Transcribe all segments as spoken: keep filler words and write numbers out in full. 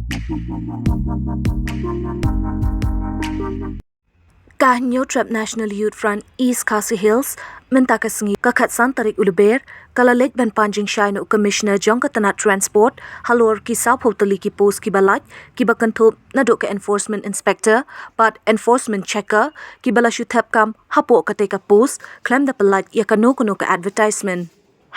Ka Hynñiewtrep National Youth Front East Khasi Hills mynta ka sngi ka khatsan tarik u Lber ka la leit ban pan jingshai na u Commissioner jong ka tnat Transport halor ki sawphew tylli ki post kiba lait kiba kynthup naduh ka Enforcement Inspector bad Enforcement Checker kiba la shu thep kam hapoh katei ka post khlem da pyllait ïa kano kano ka advertisement.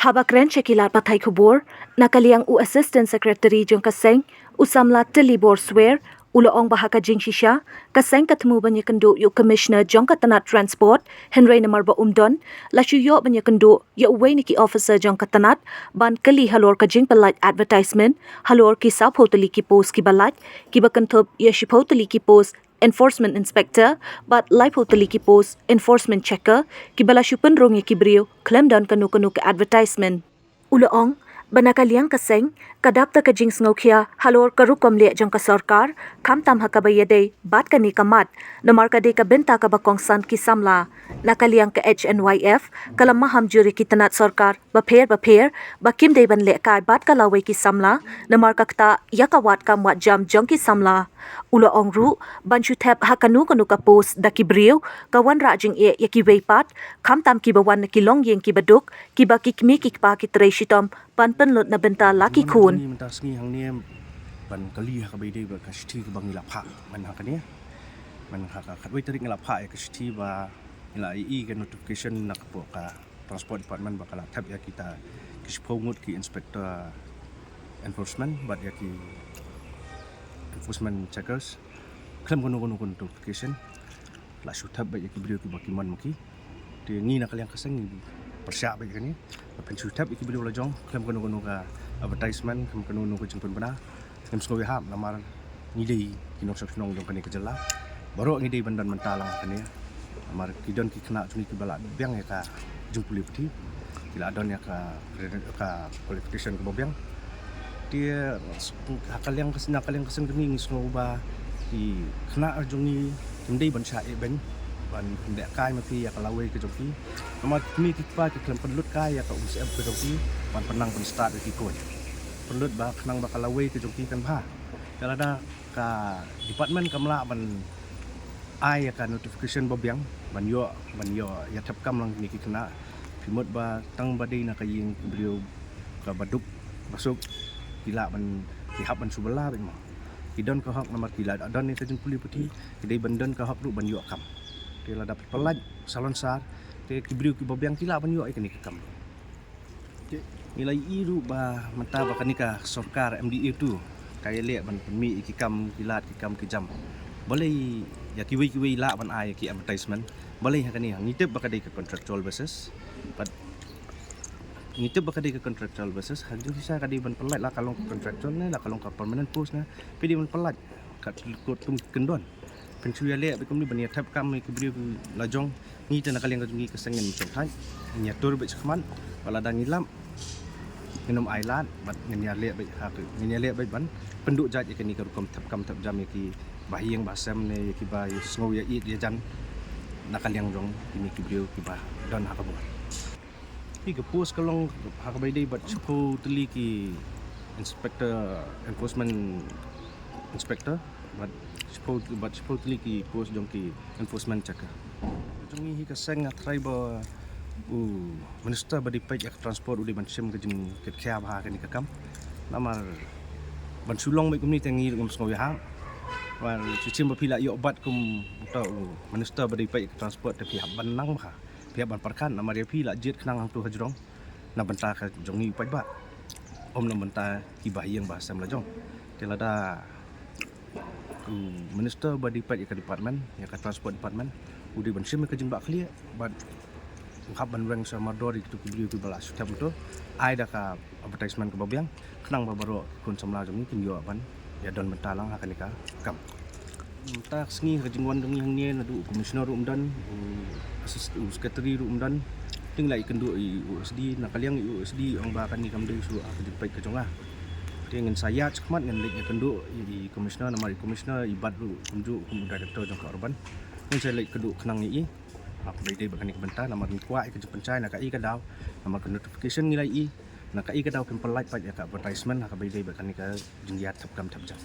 Haba kren sha ki lad pathai khubor na ka liang u Assistant Secretary jong ka seng u samla Tilibor Swer u la ong ba ha ka jingshisha ka seng ka thmu ban ïakynduh ïa u Commissioner jong ka tnat Transport, hynrei namar ba um don la shu ïoh ban ïakynduh ïa uwei na ki officer jong ka tnat ban kylli halor ka jingpyllait advertisement halor ki sawphew tylli ki post kiba lait kiba kynthup ïa shiphew tylli ki post Enforcement Inspector bad laiphew tylli ki post Enforcement Checker kiba la shu pynrung ïa ki briew khlem don kano kano ka advertisement. U la ong ba na ka liang ka seng ka dap da ka jingsngewkhia halor ka rukom leh jong ka sorkar, khamtam ha kaba ïadei bad kane ka mat namar ka dei ka bynta kaba kongsan ki samla. Na ka liang ka H N Y F ka la maham jur ïa ki tnat sorkar bapher bapher ba kim dei ban lehkai bad ka lawei ki samla namar ka ktah ïa ka wad kam wad jam jong ki samla. U la ong ruh ban shu thep ha kano kano ka post da ki briew ka wanrah jingeh ïa kiwei pat, khamtam kiba wan na ki longïing kiba duk kiba ki kmie ki kpa ki trei shitom ban pynlut na bynta la ki khun. Mynta sngi hangne ban kylli ha kaba ïadei bad ka shithi kaba ngi la phah man ha kane. Man ha ka khatwei tarik ngi la phah ïa ka shithi ba ngi la ïohi ka notification na ka pok ka Transport Department ba ka la thep ïa kita ki shiphew ngut ki inspector enforcement bad ïa ki enforcement checkers khlem kano kano ka notification. La shu thep beit ïa ki briew kiba ki mon ma ki. Te ngi na ka liang ka seng ngi pyrshah beit ïa kane. Ba phin shu thep ïa ki briew la jong khlem kano kano ka advertisement, khlem kano kano ka jingpynbna. Ngim sngew ïahap namar ngi dei ki nongshong shnong jong kane ka jylla. Baroh ngi dei ban don mynta lang kane. Namar ki don ki khynnah jong ngi kiba la biang ïa ka jingpule puthi, ki la don ïa ka, ka qualification kaba biang. Te ha ka liang ka seng, na ka liang ka seng jong ngi ngi sngew ba ki khynnah jong ngi kim dei ban shah ïeh beiñ ban lehkai ma phi ïa ka lawei ka jong ki. Namar ki kmie ki kpa ki khlem pynlut kai ïa ka umsyep ka jong ki ban pynang ban stad ïa ki khun. Pynlut ba khnang ba ka lawei ka jong ki kan bha. Te lada ka department kam lah ban ai ïa ka notification ba biang ban ïoh, ban ïoh ïa thep kam lang kine ki khynnah. Phi mut ba tang ba dei na ka ïing ki briew kaba duk ba suk ki lah ban, ki hap ban shu bylla beit mo. Ki don ka hok namar ki la don ïa ka jingpule puthi, ki dei ban don ka hok ruh ban ïoh kam. Te lada phi pyllait salonsar te ki briew kiba biang ki lah ban ïoh ïa kane ka kam. Ngi la ïohi ruh ba mynta ba kane ka sorkar M D A two ka ïaleh ban pynmih ïa ki kam ki lad ki kam ki jam. Balei ïa kiwei kiwei lah ban ai ïa ki advertisement? Balei ha kane? Ngi tip ba ka dei ka contractual basis. But ngi tip ba ka dei ka contractual basis. Ha ka jingshisha ka dei ban pyllait, la ka long ka contractual ne la ka long ka permanent post ne, phi dei ban pyllait. Katkum ki kyndon phin shu ïaleh beit kumne ban ïa thep kam ïa ki briew la jong. Ngi te na ka liang ka jong ngi ka seng ngin shongthait, ngin ïatur beit shakhmat, ba lada ngi lap ngin ym ailad bad ngin ïaleh beit ha ka, ngin ïaleh beit ban pynduh jait ïa kane ka rukom thep kam thep jam ïa kiba ha ïing ba ha sem ne ïa kiba ïa sngew ïa ïeit ïa jan na ka liang jong kine ki briew kiba don ha ka bor. Hi ka post ka long ha kaba ïadei bad shiphew tylli ki inspector, enforcement inspector, bad shiphew, bad shiphew tylli ki post jong ki enforcement checker. Jong ngi hi ka seng nga tharai ba u minister ba dei peit ïa ka transport u dei ban shim ka jingkitkhia bha ha kane ka kam. Namar ban shu long beit kumne te ngi ruh ngim sngew ïahap. Namar shisien ba phi la ïoh bat kum uta u minister ba dei peit ïa ka transport te phi hap ban nang bha. Phi hap ban pyrkhat namar ïa phi la jied khnang hangto hajrong na bynta ka jong ngi u paidbah, ym na bynta kiba ha ïing ba ha sem la jong. Te lada u minister ba dei peit ïa ka department, ïa ka transport department, u dei ban shim ïa ka jingbakla bad u hap ban weng sha mardor ïa kito ki briew kiba la shu thep hangto, ai da ka advertisement kaba biang khnang ba baroh ki khun samla jong ngi kin ïoh ban ïa don bynta lang ha kane ka kam. Mynta ka sngi ha ka jingwan jong ngi hangne naduh u commissioner ruh um don, u assist, u secretary ruh um don. Te ngi la ïakynduh ïa u S D, na ka liang ïa u S D ong ba kane kam dei shuh ha ka jingpeit ka jong nga. Te ngin sa ïaid shakhmat ngin leit ïakynduh ïa i commissioner namar i commissioner i bat ruh kumjuh kum u director jong ka urban. Ngin sa leit kynduh khnang ïa i ha kaba ïadei bad kane ka bynta namar ngi kwah ïa ka jingpynshai na kaei ka daw namar ka notification ngi la ïohi. Na kaei ka daw kim pyllait pat ïa ka advertisement ha kaba ïadei bad kane ka jingïaid thep kam thep jam.